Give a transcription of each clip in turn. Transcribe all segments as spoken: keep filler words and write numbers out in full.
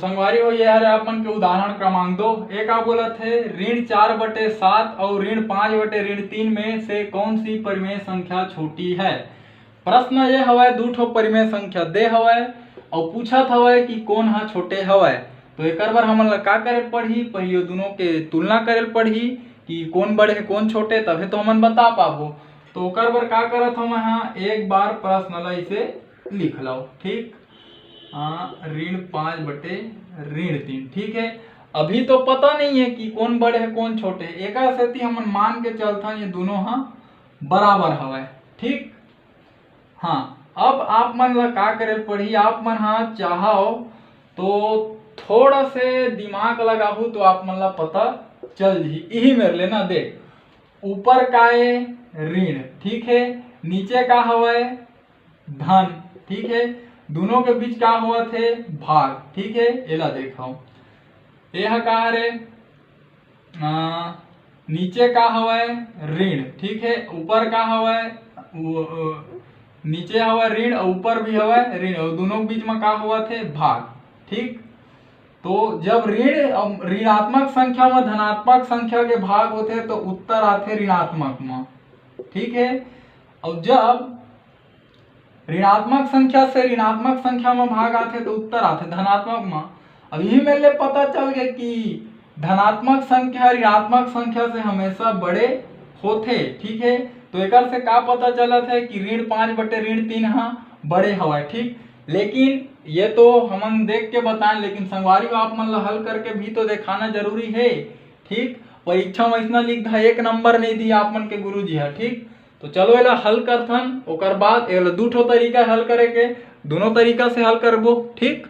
संगवारी हो, ये हरे आप मन के उदाहरण क्रमांक दो। ए का बोलत हे, ऋण चार बटे सात और ऋण पाँच बटे ऋण तीन में से कौन सी परिमेय संख्या छोटी है? प्रश्न ये हवय, दू ठो परिमेय संख्या दे हवय और पूछत हवय कि कौन हा छोटे हवय। तो एकर बर हमन ला का करे पड़ही? पहले दोनों के तुलना करे पड़ही कि कौन बड़े है, कौन छोटे, तभे तो हमन बता पाबो। तो ओकर बर का करत हवं मैं हा, एक बार प्रश्न ला इसे लिख लो, ठीक? हाँ, ऋण पाँच बटे ऋण तीन, ठीक है। अभी तो पता नहीं है कि कौन बड़े है, कौन छोटे है, एकर सेती हमन मान के चलथन ये दोनों हा बराबर हवय, ठीक। हाँ, अब आप मन ला का करे पड़ही, आप मन हा चाहो तो थोड़ा से दिमाग लगाहू तो आप मन ला पता चल जही। इही मेर ले ना देख, ऊपर का ए ऋण, ठीक है, नीचे का हवय धन, ठीक है, दोनों के बीच का होवत हे, भाग, ठीक है। एला देखो, ए ह का हरे, अ, नीचे का हवय ऋण, ठीक है, ऊपर का हवय, वो, अ, नीचे हवय ऋण और ऊपर भी हवय ऋण, और दोनों के बीच में का होवत हे, भाग, ठीक। तो जब ऋण, अम, ऋणात्मक संख्या में धनात्मक संख्या के भाग होथे तो उत्तर आथे ऋणात्मक में, ठीक है। और जब ऋणात्मक संख्या से ऋणात्मक संख्या में भाग आथे तो उत्तर आथे धनात्मक में। अब यही मेर ले पता चल गया कि धनात्मक संख्या ऋणात्मक संख्या से हमेशा बड़े होथे, ठीक है। तो एकर से का पता चलत है कि ऋण पाँच बटे ऋण तीन हा बड़े हवय, ठीक। लेकिन ये तो हमन देख के बताएं, लेकिन संगवारी हो, आप मन ला हल करके भी तो दिखाना जरूरी है, ठीक। परीक्षा में ऐसना लिख दा, एक नंबर नहीं दी आप मन के गुरुजी हा, ठीक। तो चलो एला हल करथन, ओकर बाद एला दू ठो तरीका हल करे के, दोनों तरीका से हल करबो, ठीक।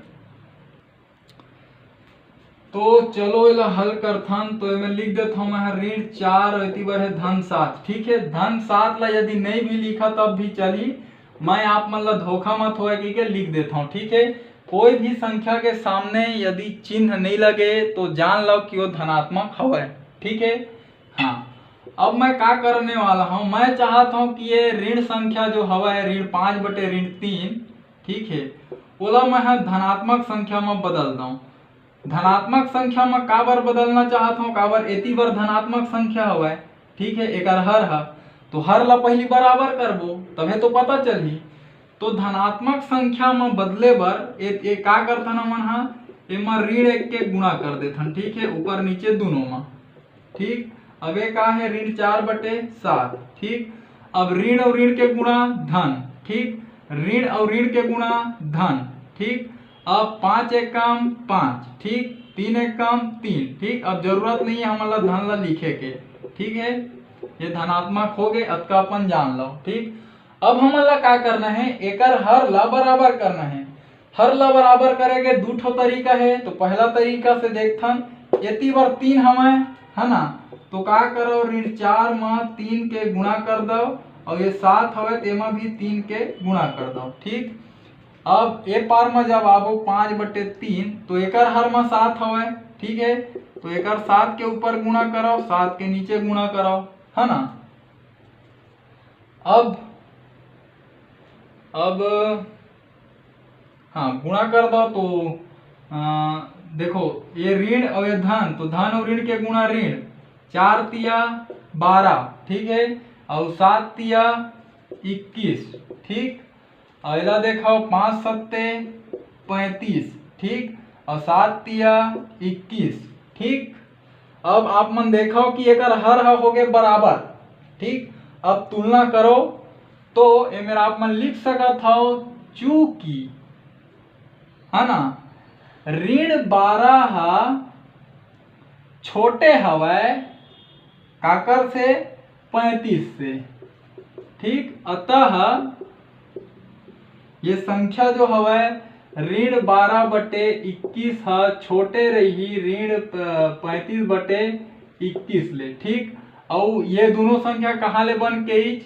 तो चलो एला हल करथन। तो एमे लिख देथव मैं ह ऋण चार, एती बर है धन सात, ठीक है। धन सात ला यदि नहीं भी लिखा तब भी चली, मैं आप मन ला धोखा मत होए कहिके लिख देथव, ठीक है। कोई भी संख्या के सामने यदि चिन्ह नहीं लगे तो जान लो कि वो धनात्मक हवय, ठीक है। हाँ, अब मैं का करने वाला हूँ, मैं चाहत हूँ कि ये ऋण संख्या जो हवय, ऋण पाँच बटे ऋण तीन, ठीक है, ओला मैं ह धनात्मक संख्या में बदल दऊं। धनात्मक संख्या में काबर बदलना चाहत हूँ, काबर एती बर धनात्मक संख्या हवय, ठीक है, एकर हर ह, तो हर ला पहली बराबर करबो, तभे तो पता चलही। तो धनात्मक संख्या में बदले बर ए, ए का करथन हमन ह, एमा ऋण एक के गुणा कर देथन, ठीक है, ऊपर नीचे दोनों में, ठीक। अब ये का है, ऋण चार बटे सात, ठीक। अब ऋण और ऋण के गुणा धन, ठीक, ऋण और ऋण के गुणा धन, ठीक। अब पाँच एकम पाँच, ठीक, तीन एकम तीन, ठीक। अब जरूरत नहीं है हमन ला धन ला लिखे के, ठीक है, ये धनात्मक हो गए, अतका अपन जान लो, ठीक। अब हमन ला का करना है, एकर हर ला बराबर करना है। हर ला बराबर करे के दू ठो तरीका है। तो पहला तरीका से देखथन, एती बर तीन हवय, है ना, तो का करो, ऋण चार म तीन के गुणा कर दो, और ये सात हवय, तेमा भी तीन के गुणा कर दो, ठीक। अब ए पार म जब आबो पाँच बटे तीन, तो एकर हर म सात हवय, ठीक है, तो एकर सात के ऊपर गुणा करो, सात के नीचे गुणा करो, है ना। अब, अब हाँ, गुणा कर दो तो, अ, देखो, ये ऋण और ये धन, तो धन और ऋण के गुणा ऋण, चार तिया बारह, ठीक है, और सात तिया इक्कीस, ठीक। और एला देखो, पाँच सत्ते पैंतीस, ठीक, और सात तिया इक्कीस, ठीक। अब आप मन देखो कि एकर हर ह हो गए बराबर, ठीक। अब तुलना करो, तो एमेर आप मन लिख सकत हव, चूंकि, है ना, ऋण बारह ह छोटे हवय काकर से, पैंतीस से, ठीक। अतः ये संख्या जो हवय, ऋण बारह बटे इक्कीस ह छोटे रही ऋण, अ, पैंतीस बटे इक्कीस ले, ठीक। अउ ये दोनों संख्या कहाँ ले बन के आइच?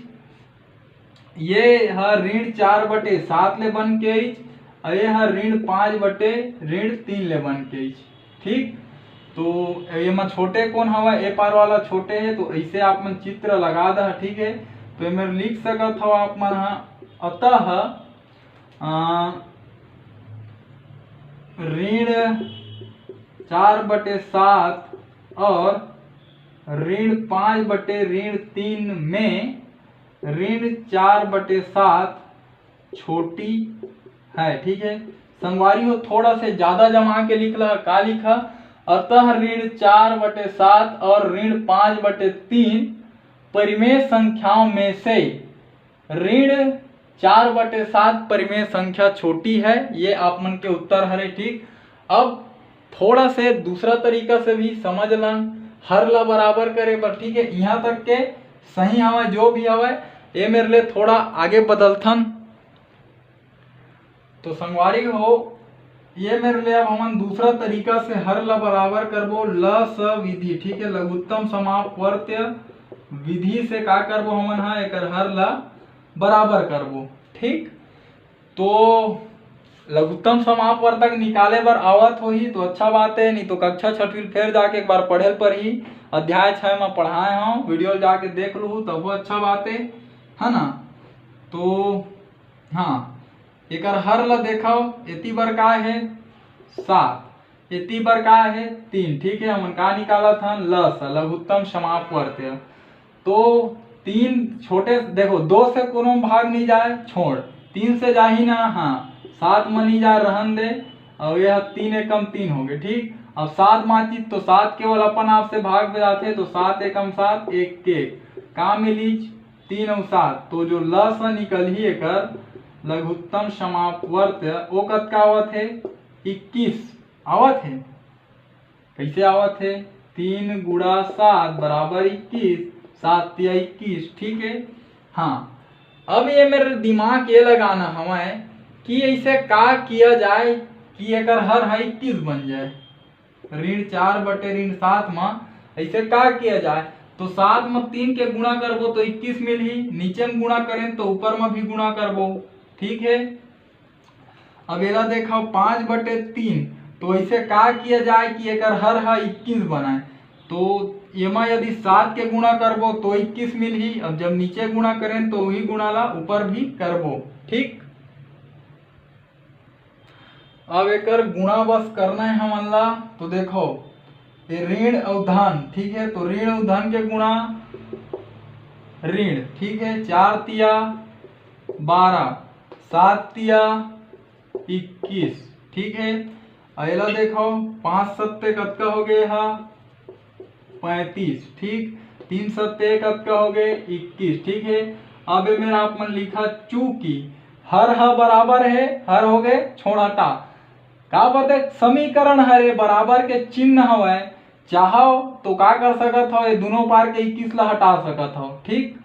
ये ह ऋण चार बटे सात ले बन के आइच, अउ ये ह ऋण पाँच बटे ऋण तीन ले बन के आइच, ठीक। तो एमा छोटे कौन हवय? ए पार वाला छोटे हे, तो ऐसे आप मन चित्र लगा दह, ठीक है। तो एमे लिख सकत हव आप मन ह, अतः, अ, ऋण चार बटे सात और ऋण पाँच बटे ऋण तीन में ऋण चार बटे सात छोटी है। ठीक है संगवारी हो, थोड़ा से ज्यादा जमा के लिख ला। का लिखा? अतः ऋण चार बटे सात और ऋण पाँच बटे तीन परिमेय संख्याओं में से ऋण चार बटे सात परिमेय संख्या छोटी है। ये आप मन के उत्तर हरे। ठीक, अब थोड़ा से दूसरा तरीका से भी समझ लन हर ला बराबर करे बर। ठीक है, यहाँ तक के सही हवय, जो भी हवय, ये मेरे लिए थोड़ा आगे बदलथन। तो संगवारी हो, ये मेरे लिए अब हमन दूसरा तरीका से हर ला बराबर करबो, ल स विधि। ठीक है, लघुत्तम समापवर्त्य विधि से का करबो हमन हा, एकर हर ला बराबर करबो। ठीक, तो लघुत्तम समापवर्तक निकाले बर आवत होही तो अच्छा बात है, नहीं तो कक्षा छठवीं फेर जाके एक बार पढ़े ल परही। अध्याय छः में पढ़ाए हूँ, वीडियो ल जाके देख लूहू तब वो अच्छा बात है, है ना? तो हाँ, एकर हर ला देखव, एती बर का है सात, एती बर का है तीन। ठीक है, हमन का निकालत हन, ल स, लघुत्तम समापवर्त्य। तो तीन छोटे, देखो, दो से कोनो भाग नहीं जाए, छोड़, तीन से जाही ना, हाँ, सात में नहीं जाए, रहन दे। और यह तीन एकम तीन हो गए। ठीक, अब सात बाँचिस तो सात केवल अपन आप से भाग में जाते, तो सात एकम सात, एक के का मिलीच, तीन और सात। तो जो ल स निकलही एकर लघुत्तम समापवर्त्य, वो कतका आवत है? इक्कीस आवत है। कैसे आवत है? तीन गुणा सात बराबर इक्कीस, सात तिया इक्कीस। ठीक है, हाँ, अब ये मेरे दिमाग ये लगाना हवय कि ऐसे का किया जाए कि एकर हर हा इक्कीस बन जाए, ऋण चार बटे ऋण सात मा ऐसे का किया जाए। तो सात मा तीन के गुणा करबो तो इक्कीस मिलही, नीचे में गुणा करें तो ऊपर में भी गुणा करबो। ठीक है, अब एला देखो, पाँच बटे तीन, तो ऐसे का किया जाए कि एकर हर हा इक्कीस बनाए। तो एमा यदि सात के गुणा करबो तो इक्कीस मिलही। अब जब नीचे गुणा करें तो वही गुणा ला ऊपर भी करबो। ठीक, अब एकर गुणा बस करना है हमन ला। तो देखो, ये ऋण और धन, ठीक है, तो ऋण और धन के गुणा ऋण, ठीक है, चार तिया बारह, सात तिया इक्कीस। ठीक है, अउ एला देखो, पाँच सत्ते कतका हो गए हा? पैंतीस। ठीक, तीन सत्ते कतका हो गए? इक्कीस। ठीक है, अब ये मेरा आप मन लिखा, चूंकि हर ह बराबर है, हर हो गए छोड़ाटा, का बर देख, समीकरण हरे बराबर के चिन्ह हवय, चाहो तो का कर सकत हो, ये दोनों पार के इक्कीस ला हटा सकत हो। ठीक,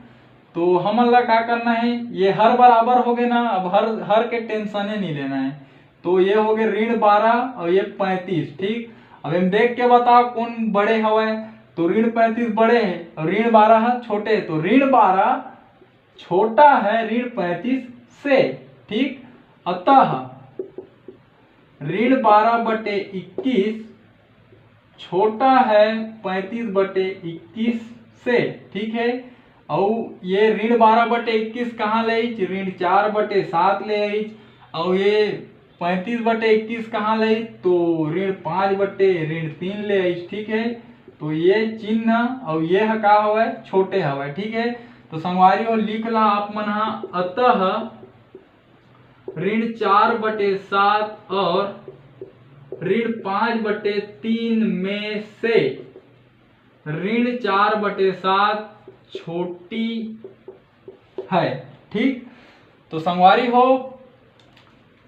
तो हमन ला का करना है, ये हर बराबर हो गए ना, अब हर हर के टेंशन ही नहीं लेना है। तो ये हो गए ऋण बारह और ये पैंतीस। ठीक, अब हम देख के बताओ कौन बड़े हवय, तो ऋण पैंतीस बड़े है और ऋण बारह है छोटे है। तो ऋण बारह छोटा है ऋण पैंतीस से। ठीक, अतः ऋण बारह बटे इक्कीस छोटा है पैंतीस बटे इक्कीस से। ठीक है, और ये ऋण बारह बटे इक्कीस कहाँ ले आइच? ऋण चार बटे सात ले आइच। और ये पैंतीस बटे इक्कीस कहाँ ले आइच? तो ऋण पाँच बटे ऋण तीन ले आइच। ठीक है, तो ये चिन्ह और ये ह का हवय? छोटे हवय। ठीक है, तो संगवारी हो, लिख ला आप मन हा, अतः ऋण चार बटे सात और ऋण पाँच बटे तीन में से ऋण चार बटे सात छोटी है। ठीक, तो संगवारी हो,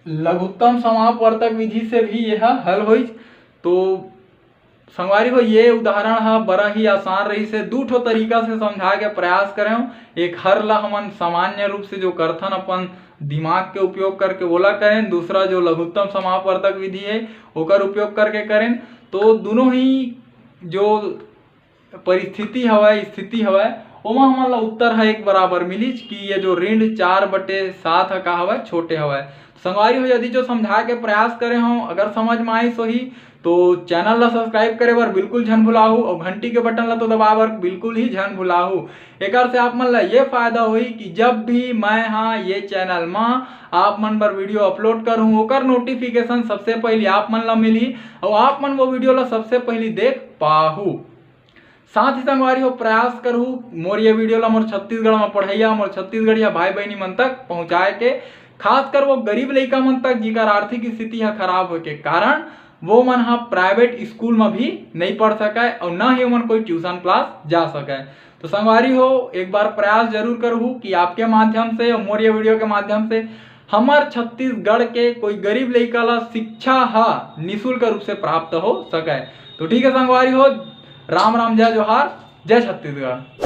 लघुत्तम समापवर्तक विधि से भी यह हल होइच। तो संगवारी हो, ये उदाहरण ह बड़ा ही आसान रहिस हे। दू ठो तरीका से समझाए के प्रयास करेंव। एक हर ला हमन सामान्य रूप से जो करथन अपन दिमाग के उपयोग करके ओला करें, दूसरा जो लघुत्तम समापवर्तक विधि है ओकर उपयोग करके करें। तो दोनों ही जो परिस्थिति हवय, स्थिति हवय, ओमा हमन ला उत्तर ह एक बराबर मिलिच कि ये जो ऋण चार बटे सात ह का हवय, छोटे हवय। संगवारी हो, यदि जो समझाए के प्रयास करे हों, अगर समझ में आइस होही तो चैनल ला सब्सक्राइब करे बर बिल्कुल झन भुलाहू और घंटी के बटन ला तो दबाए बर बिल्कुल ही झन भुलाहू। एकर से आप मन ला ये फायदा होही कि जब भी मैं हा ये चैनल मा आप मन बर वीडियो अपलोड करूँ, ओकर नोटिफिकेशन सबसे पहली आप मन ला मिलही और आप मन वो वीडियो ला सबसे पहली देख पाहू। साथ ही संगवारी हो, प्रयास करहू मोर ये वीडियो ला मोर छत्तीसगढ़ में पढ़ैया, मोर छत्तीसगढ़िया भाई बहनी मन तक पहुँचाए के, खासकर वो गरीब लइका मन तक जिकर आर्थिक स्थिति ह खराब होए के कारण वो मन ह प्राइवेट स्कूल में भी नहीं पढ़ सके और ना ही ओमन कोई ट्यूशन क्लास जा सके। तो संगवारी हो, एक बार प्रयास जरूर करहू कि आपके माध्यम से और मोर ये वीडियो के माध्यम से हमर छत्तीसगढ़ के कोई गरीब लइका ला शिक्षा ह निशुल्क रूप से प्राप्त हो सके। तो ठीक है संगवारी हो, राम राम, जय जोहार, जय छत्तीसगढ़।